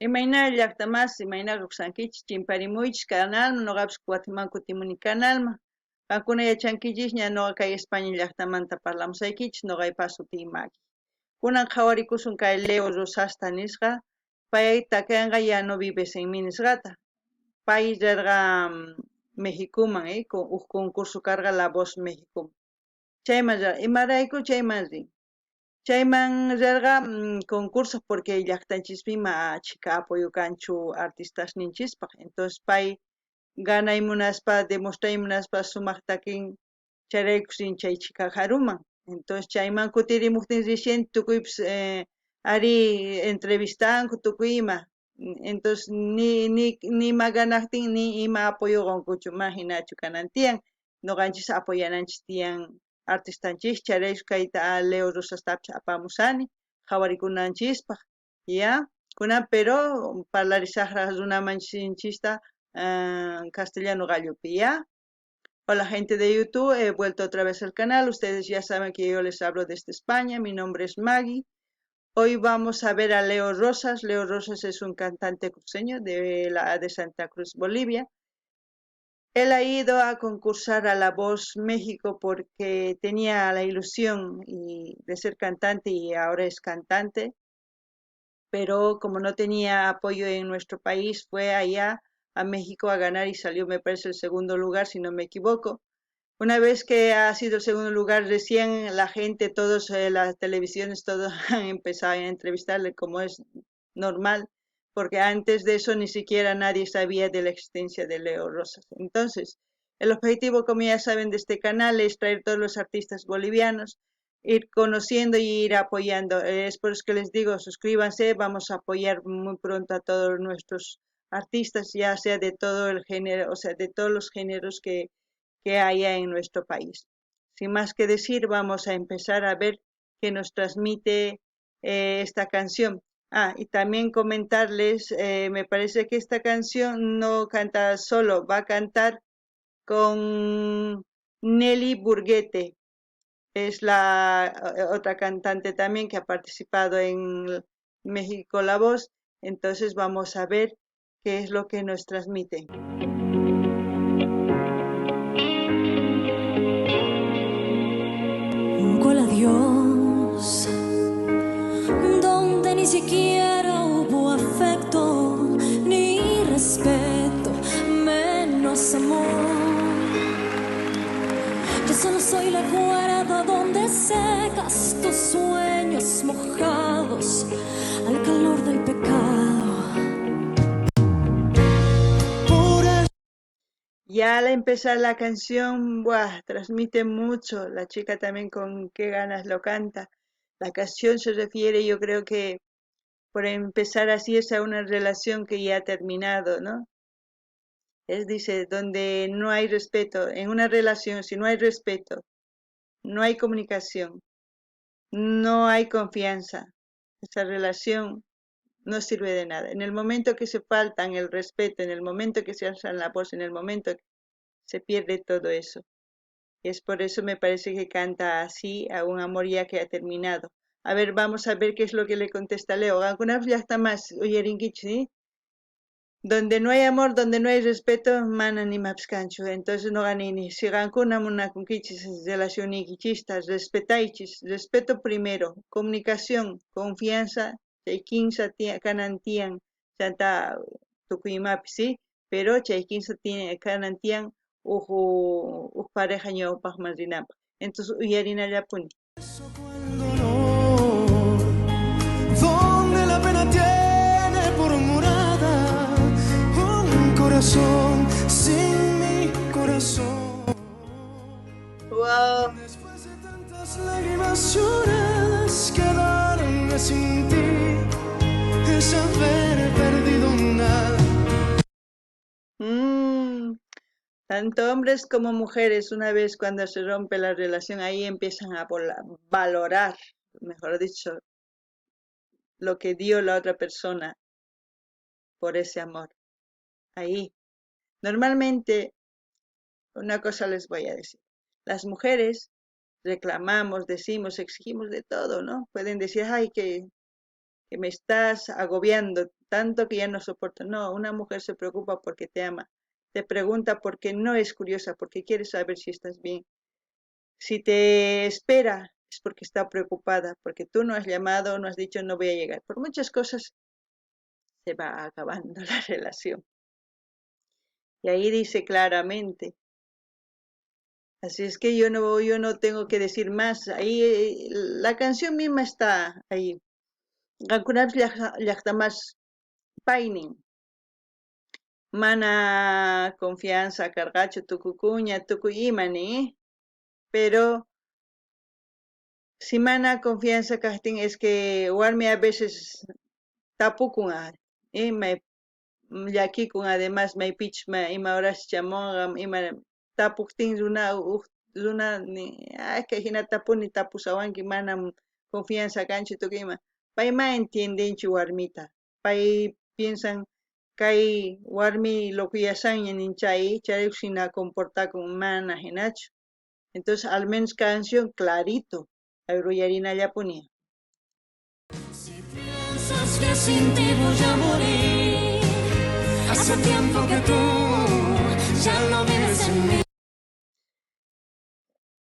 Imayna llaqta masi, imayna kawsankichis, chimparimuychis kanalman, noqapis watiman kutimuni kanalman. Qankuna yachankichisña noqa kay España llaqtamanta parlamusaykichis, noqaypa sutiy Maki. Kunan qhawarikusun kay Leo Rosasta nisqa, pay takenqa Ya no vives en mí nisqata. Pay rerqa Mexicoman, uj concurso karqa La Voz México. Chayman rerqa, imarayku chayman rin? Chayman rerqa concurso porque llaqtanchispi ma chhika apoyo kanchu artistasninchispaq. Entonces pay ganay munaspa, demostray munaspa sumaq takin chayraykus rin chay chhika jaruman. Entonces chayman kutirimuqtin recién tukuypis ari entrevistanku tukuy ima. Entonces ni ima ganaqtin ni ima apoyo qonkuchu, ma jinachu kanan tiyan. Noqanchis apoyananchis tiyan artistanchis, chayrayku kayta Leo Rosastapis apamusani qhawarikunanchispaq, ya. Kunan pero parlarisaqraq runamanchista castellano qallupi, ya. Hola gente de YouTube, he vuelto otra vez al canal. Ustedes ya saben que yo les hablo desde España. Mi nombre es Maggie. Hoy vamos a ver a Leo Rosas. Leo Rosas es un cantante cruceño de Santa Cruz, Bolivia. Él ha ido a concursar a La Voz México porque tenía la ilusión de ser cantante y ahora es cantante, pero como no tenía apoyo en nuestro país, fue allá a México a ganar y salió, me parece, el segundo lugar, si no me equivoco. Una vez que ha sido el segundo lugar, recién la gente, todos, las televisiones, todos han empezado a entrevistarle, como es normal, porque antes de eso ni siquiera nadie sabía de la existencia de Leo Rosas. Entonces, el objetivo, como ya saben, de este canal es traer todos los artistas bolivianos, ir conociendo y ir apoyando. Es por eso que les digo, suscríbanse, vamos a apoyar muy pronto a todos nuestros artistas, ya sea de todo el género, o sea, de todos los géneros que haya en nuestro país. Sin más que decir, vamos a empezar a ver qué nos transmite esta canción. Ah, y también comentarles, me parece que esta canción no canta solo, va a cantar con Nelly Burguete. Es la otra cantante también que ha participado en México La Voz. Entonces vamos a ver qué es lo que nos transmite. Un cual adiós, donde ni siquiera hubo afecto ni respeto, menos amor. Yo solo soy la cuerda donde secas tus sueños mojados al calor del pecado. Ya al empezar la canción, buah, transmite mucho. La chica también con qué ganas lo canta. La canción se refiere, yo creo que por empezar así es a una relación que ya ha terminado, ¿no? Es, dice, donde no hay respeto, en una relación, si no hay respeto, no hay comunicación, no hay confianza, esa relación no sirve de nada. En el momento que se faltan el respeto, en el momento que se alzan la voz, en el momento que se pierde todo eso. Y es por eso me parece que canta así a un amor ya que ha terminado. A ver, vamos a ver qué es lo que le contesta Leo. Algunas ya está más, ¿sí? Donde no hay amor, donde no hay respeto, mana ni mapscancho. Entonces no ganini. Si gancuna munakunkichis relacioniquichistas, respetaichis, respeto primero, comunicación, confianza, chay kinsa kanan tiyan chanta tukuymapi, ¿sí? Pero chay kinsa kanan tiyan uj pareja ñawpaqman rinanpaq. Entonces uyarinallapuni. Donde la pena tiene por morada un corazón sin mi corazón. Wow. Después de tantas lágrimas lloradas, quedarme sin ti es haber perdido nada. Tanto hombres como mujeres, una vez cuando se rompe la relación, ahí empiezan a valorar, mejor dicho, lo que dio la otra persona por ese amor. Ahí. Normalmente, una cosa les voy a decir. Las mujeres reclamamos, decimos, exigimos de todo, ¿no? Pueden decir, ay, que Que me estás agobiando tanto que ya no soporto. No, una mujer se preocupa porque te ama. Te pregunta porque no es curiosa, porque quiere saber si estás bien. Si te espera, es porque está preocupada, porque tú no has llamado, no has dicho no voy a llegar. Por muchas cosas se va acabando la relación. Y ahí dice claramente. Así es que yo no tengo que decir más. Ahí la canción misma está ahí. Qankunapis llaqtamas paynin. Mana confianza karqachu tukukuña tukuy ima ni. Pero si mana confianza kajtin es que warmi a veces tapukun may llakikun además maypichus ima horas chamunqa ima tapuktin runa uj runa ni ay kay jinatapuni tapushawanki manam confianza kanchu tukuy ima. Pay ma entiendenchu warmita. Pay piensan kay warmi lokuyashanña nin chay chayrayku shina comportakun mana hinachu. Entonces al menos canción clarito uyarinallapuni. Si piensas que sin ti voy a morir, hace tiempo que tú ya no vives en mí.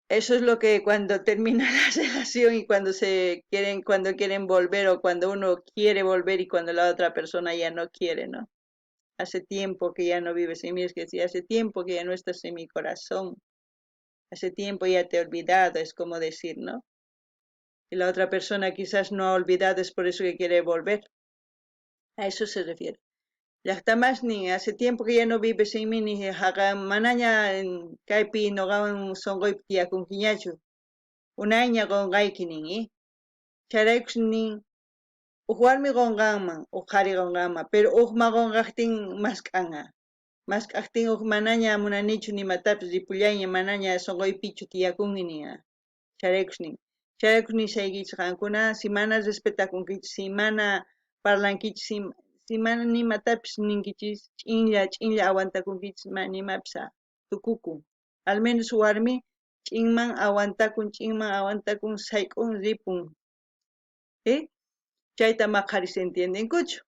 Eso es lo que cuando termina la relación y cuando se quieren, cuando quieren volver o cuando uno quiere volver y cuando la otra persona ya no quiere, ¿no? Hace tiempo que ya no vives en mí, es que si hace tiempo que ya no estás en mi corazón, hace tiempo ya te he olvidado, es como decir, ¿no? Y la otra persona quizás no ha olvidado, es por eso que quiere volver. A eso se refiere. Llaqtamasnin, hace tiempo que ya no vives en mí, ni haqa manaña kaypi noqawan sunquypi tiyakunkiñachu. Unayña qunqayki nin, eh? Chayraykus nin uj warmi qunqanman, uj qhari qunqanman, pero uj ma qunqaqtin mask'anqa. Mask'aqtin uj manaña munanichu nimatapis ripullayña manaña sunquypichu tiyakunki nin. Chayraykus nin. Chayraykus nishaykichik qankuna si mana respetakunkichik, si mana parlankichik, si mana nimatapis ninkichis, ch'inlla ch'inlla aguantakunkichis ma nimapis tukukun. Al menos warmi ch'inman aguantakun, ch'inman aguantakun, sayk'un ripun. ¿Eh? Chayta ma qharis entiendenkuchu.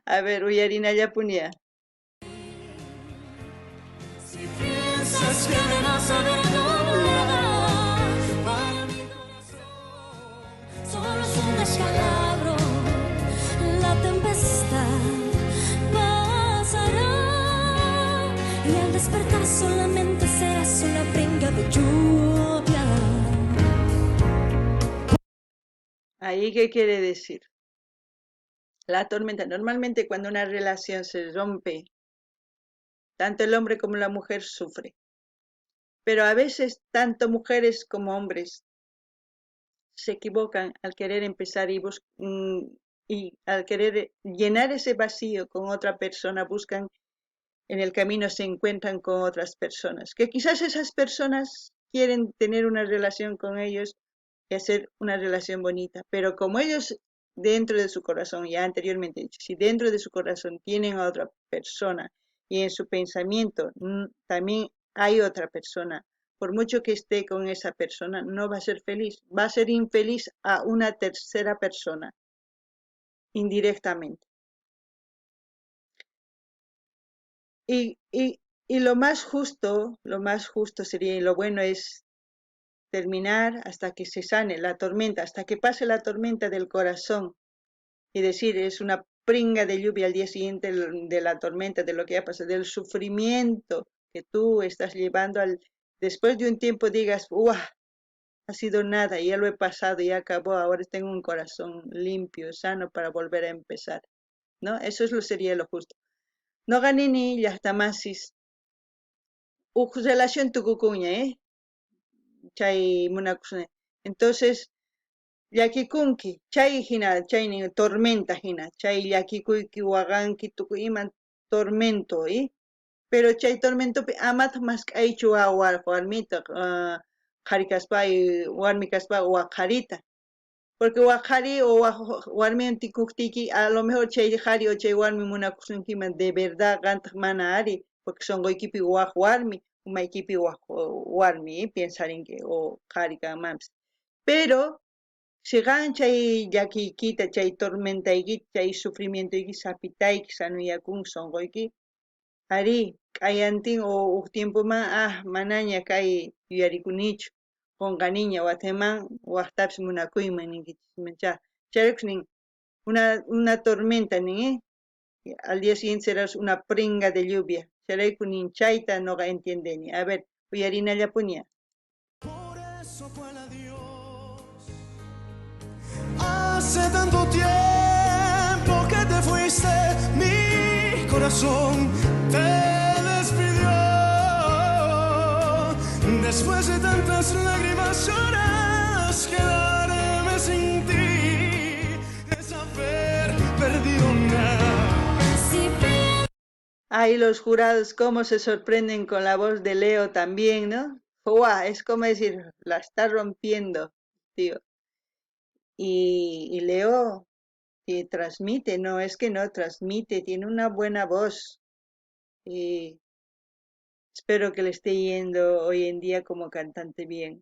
A ver, uyarinallapuni. Si piensas que me vas a ver doblada, para mi corazón solo es un descalabro. La tempestad pasará y al despertar solamente serás una brinca de lluvia. Ahí, ¿qué quiere decir? La tormenta. Normalmente cuando una relación se rompe, tanto el hombre como la mujer sufre. Pero a veces tanto mujeres como hombres se equivocan al querer empezar y al querer llenar ese vacío con otra persona, buscan en el camino, se encuentran con otras personas, que quizás esas personas quieren tener una relación con ellos y hacer una relación bonita, pero como ellos dentro de su corazón, ya anteriormente dicho, si dentro de su corazón tienen a otra persona y en su pensamiento también hay otra persona, por mucho que esté con esa persona, no va a ser feliz, va a ser infeliz a una tercera persona, indirectamente. Y lo más justo sería, y lo bueno es terminar hasta que se sane la tormenta, hasta que pase la tormenta del corazón y decir, es una pringa de lluvia al día siguiente de la tormenta, de lo que ha pasado, del sufrimiento que tú estás llevando al, después de un tiempo digas, ¡guau! Ha sido nada, ya lo he pasado, ya acabó, ahora tengo un corazón limpio, sano para volver a empezar, ¿no? Eso sería lo justo. Noqa nini llaqtamasis uj relación tukukuña, ¿eh? Chay munakusuna. Entonces, llakikunki, chay hina, chay nin tormenta hina, chay llakikuyki waqanki tukuy ima tormento, ¿eh? Pero chay tormentopi amataq mask'aychu warmita, qhari kaspa warmi kaspa waq qharita. Porque waq qhari o waq warmiwan tikuqtiyki, a lo mejor chay qhari o chay warmi munakusunkiman de verdad qantaq mana ari, porque sunquykipi waq warmi, umaykipi waq warmi, piensarinki o qhari kanmanpis. Pero Si qan chay llakiykita, chay tormentaykita, chay sufrimientoyki sapitayki sanuyakun sonqoyki, arí, k'ayantin o uj tiempoman ah manaña kay yuyarikunichu, qonqaniña wateman wajtapis munakuyman ninkichismanchá. Chayraykus nin, una tormenta nin, eh? Al día siguiente serás una prenga de lluvia. Chayrayku nin chayta noqa entiendeni. A ver, uyarinallapunia. Por eso cual adiós. Hace tanto tiempo que te fuiste, mi corazón te despidió. Después de tantas lágrimas lloradas, quedarme sin ti es haber perdido nada. Si Ahí los jurados cómo se sorprenden con la voz de Leo también, ¿no? ¡Guau! Es como decir, la está rompiendo, tío. Y Leo que transmite, no es que no transmite, tiene una buena voz. Y espero que le esté yendo hoy en día como cantante bien,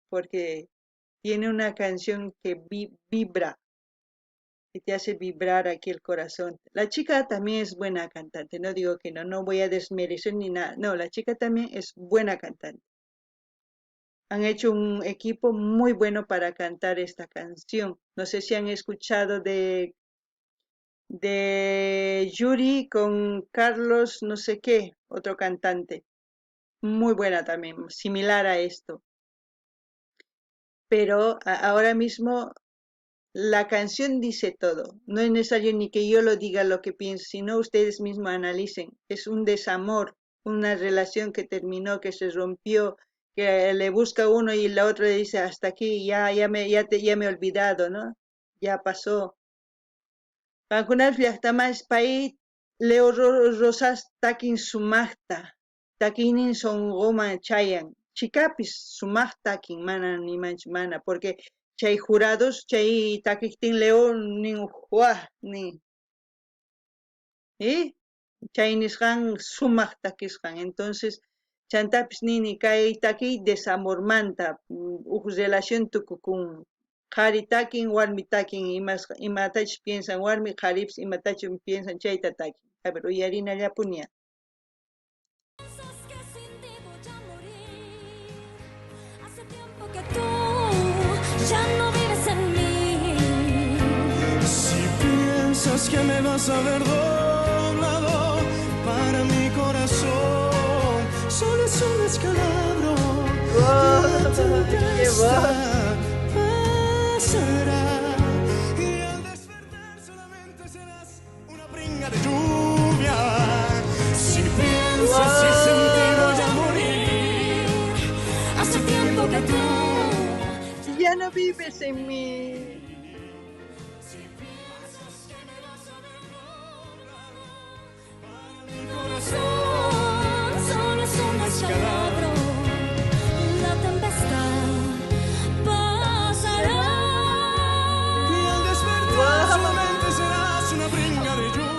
porque tiene una canción que vibra, que te hace vibrar aquí el corazón. La chica también es buena cantante, no digo que no, no voy a desmerecer ni nada. No, la chica también es buena cantante. Han hecho un equipo muy bueno para cantar esta canción. No sé si han escuchado de Yuri con Carlos no sé qué, otro cantante. Muy buena también, similar a esto. Pero ahora mismo la canción dice todo. No es necesario ni que yo lo diga lo que pienso, sino ustedes mismos analicen. Es un desamor, una relación que terminó, que se rompió, que le busca uno y la otra le dice hasta aquí, ya me he olvidado, ¿no? Ya pasó. Qankunapas llaqtamas pay Leo Rosas takin sumaqta, takiynin sonqoman chayan. Chikapis sumaq takin, mana nimanchu mana, porque chay jurados, chay takiqtin Leo nin juaj, nin. ¿Y? Chay nisqan sumaq takisqan. Entonces, chantapis nini kay takiy desamormanta, uj relación tukukun. Qhari takin, warmi takin, imatachus piensan warmi, qharipis imatachus piensan chayta takin. A ver, uyarinallapunia. Piensas que sin ti voy a morir. Hace tiempo que tú ya no vives en mí. Si piensas que me vas a ver doblado, para mi corazón solo es un descalabro. ¡Wow! La ¡Qué voz! tempestad pasará y al despertar solamente serás una pringa de lluvia. Si piensas que sin ti voy a morir, Hace tiempo que tú Ya no vives en mí. Si piensas que me vas a ver doblado, mi corazón solo es un descalabro. La tempestad pasará. Y al despertar ¡Wow! solamente serás una pringa de lluvia.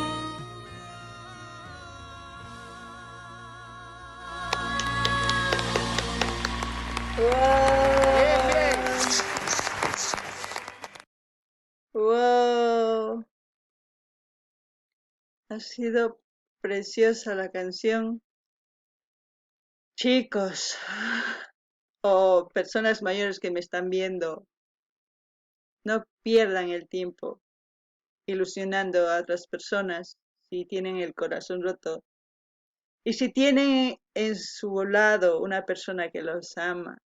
¡Wow! Bien, bien. ¡Wow! Ha sido preciosa la canción. Chicos o personas mayores que me están viendo, no pierdan el tiempo ilusionando a otras personas si tienen el corazón roto. Y si tienen en su lado una persona que los ama,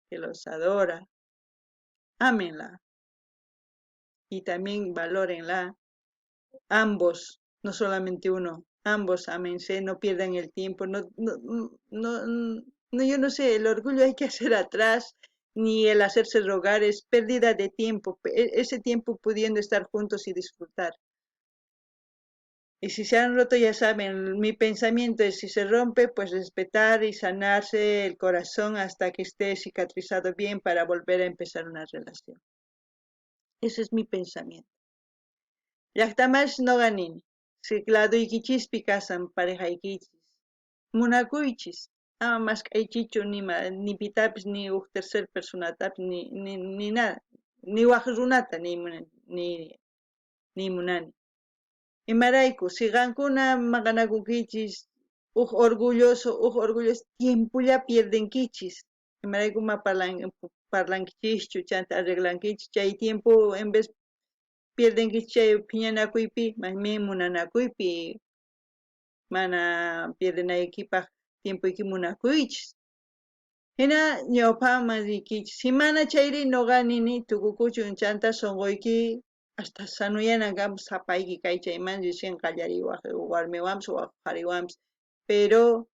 que los adora, ámenla. Y también valórenla. Ambos, no solamente uno, ambos ámense, no pierdan el tiempo, no, no, no, no, yo no sé, el orgullo hay que hacer atrás, ni el hacerse rogar, es pérdida de tiempo, ese tiempo pudiendo estar juntos y disfrutar. Y si se han roto, ya saben, mi pensamiento es si se rompe, pues respetar y sanarse el corazón hasta que esté cicatrizado bien para volver a empezar una relación. Ese es mi pensamiento. Llaqtamas noqa nini, ladoykichispi kasan parejaykichis, munakuychis, ama mask'aychichu ni pitapis ni uj tercer personatapis ni nada. Ni waj runata ni ni munani. Imarayku, si qankuna maqanakunkichis, uj orgulloso, uj orgulloso, tiempolla pierdenkichis. Imarayku ma parlankichischu, chanta arreglankichis, chay tiempo en vez pierdenkichis chay phiñanakuypi, más bien munanakuypi, mana pierdenaykipaj tiempoyki munakuychis. Hina ñawpaman riykichis. Si mana chayri noqa nini tukukuchun chanta sonqoyki hasta sanuyanankama sapayki kay chayman recién qallariwaj warmiwanpis waj qhariwanpis. Pero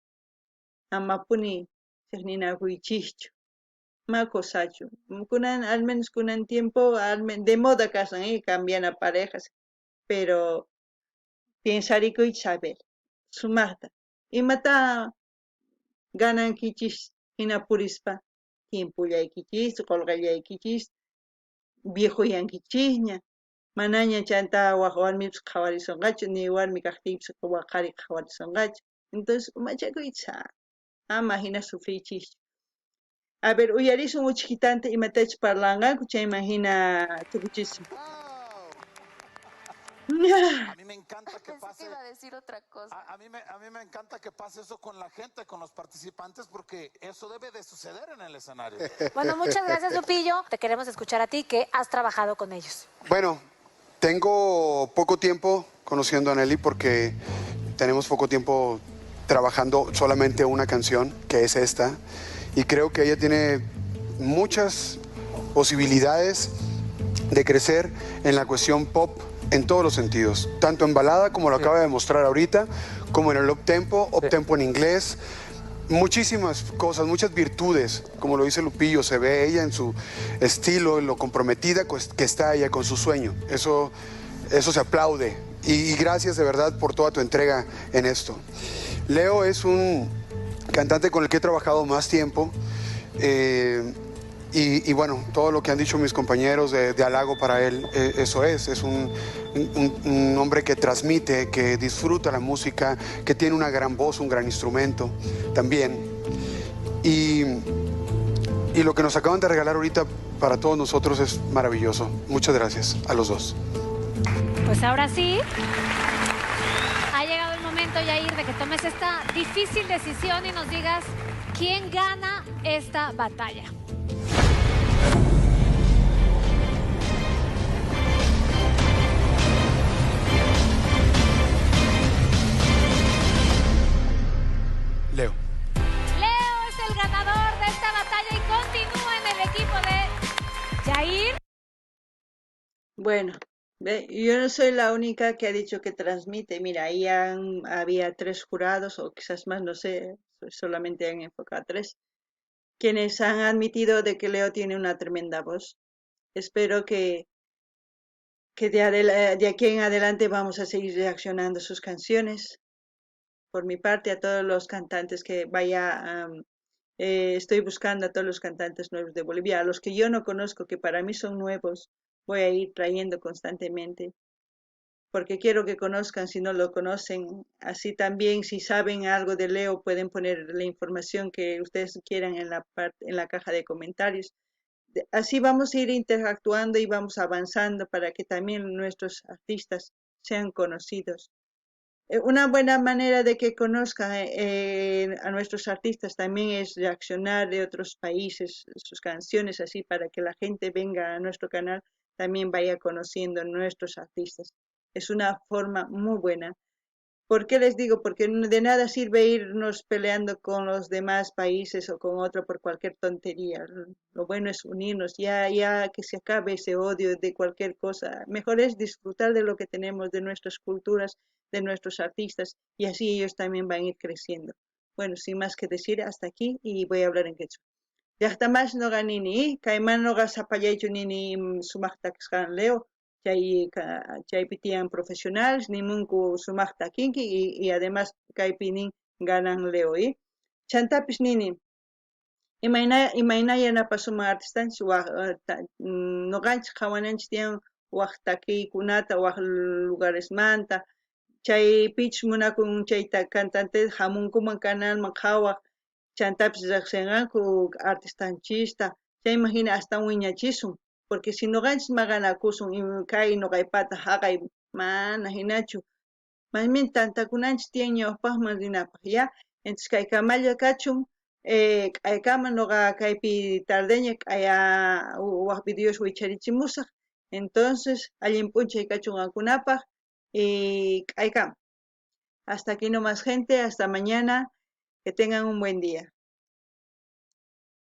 amapuni chejninakuychischu. Ma cosachu. Kunan, al menos kunan tiempo, de moda kashan, cambiana parejas. Pero piensarikuychis a ver, sumajta. Imata ganankichis hina purispa tiempollaykichis, qolqellaykichis, viejoyankichisña. Manaña chanta waj warmipis qhawarisonqachu, ni warmi kajtinpis waj qhari qhawarisonqachu. Entonces, umachakuychis, ama hina sufriychischu. A ver, uyarisun uchkitanta imatachus parlanqanku, chayman hina tukuchisun. A mí me encanta que Pensé que pase. iba a decir otra cosa. A mí me encanta que pase eso con la gente, con los participantes, porque eso debe de suceder en el escenario. Bueno, muchas gracias, Lupillo. Te queremos escuchar a ti, que has trabajado con ellos. Bueno, tengo poco tiempo conociendo a Nelly porque tenemos poco tiempo trabajando solamente una canción, que es esta, y creo que ella tiene muchas posibilidades de crecer en la cuestión pop en todos los sentidos, tanto en balada como lo acaba de mostrar ahorita, como en el up tempo, up tempo en inglés, muchísimas cosas, muchas virtudes, como lo dice Lupillo, se ve ella en su estilo, en lo comprometida que está ella con su sueño. Eso se aplaude. Y gracias de verdad por toda tu entrega en esto. Leo es un cantante con el que he trabajado más tiempo. Y bueno, todo lo que han dicho mis compañeros de halago para él, eso es un hombre que transmite, que disfruta la música, que tiene una gran voz, un gran instrumento también. Y lo que nos acaban de regalar ahorita para todos nosotros es maravilloso. Muchas gracias a los dos. Pues ahora sí, ha llegado el momento, Yair, de que tomes esta difícil decisión y nos digas quién gana esta batalla. Leo. Leo es el ganador de esta batalla y continúa en el equipo de Yair. Bueno, ve, yo no soy la única que ha dicho que transmite. Mira, ahí había 3 jurados, o quizás más, no sé, solamente han enfocado a 3, quienes han admitido de que Leo tiene una tremenda voz. Espero que de aquí en adelante vamos a seguir reaccionando a sus canciones. Por mi parte, a todos los cantantes que vaya, estoy buscando a todos los cantantes nuevos de Bolivia, a los que yo no conozco, que para mí son nuevos, voy a ir trayendo constantemente, porque quiero que conozcan si no lo conocen. Así también, si saben algo de Leo, pueden poner la información que ustedes quieran en la caja de comentarios. Así vamos a ir interactuando y vamos avanzando para que también nuestros artistas sean conocidos. Una buena manera de que conozcan a nuestros artistas también es reaccionar de otros países sus canciones, así para que la gente venga a nuestro canal, también vaya conociendo a nuestros artistas. Es una forma muy buena. ¿Por qué les digo? Porque de nada sirve irnos peleando con los demás países o con otro por cualquier tontería. Lo bueno es unirnos, ya que se acabe ese odio de cualquier cosa. Mejor es disfrutar de lo que tenemos, de nuestras culturas, de nuestros artistas, y así ellos también van a ir creciendo. Bueno, sin más que decir, hasta aquí, y voy a hablar en quechua. Llaqtamas noqa nini, kayman noqa sapallaychu nini sumaqta kasqan Leo, chaypi tiyan profesionales, nimunku sumaqta kinki, y además kaypi nin ganan Leo, Chantapis nini, imayna yanapasuman artistanchis, noqanchis qhawananchis tiyan waj takiykunata, waj lugaresmanta, chaypichus munakun chayta cantante hamunkuman canalman qhawaj, chantapis riqsinqanku artistanchista, chayman hina astawan wiñachisun. Porque si noqanchis maqanakusun kay noqaypata jaqay mana jinachu. Más bien tantakunanchis tiyan ñawpaqman rinapaq, ya? Entonces kaykamalla kachun, k'aykama noqa kaypi tardeña k'aya waj videos wicharichimusaj. Entonces, allin p'unchay kachun qankunapaq y k'aykama. Hasta aquí nomás, gente. Hasta mañana. Que tengan un buen día.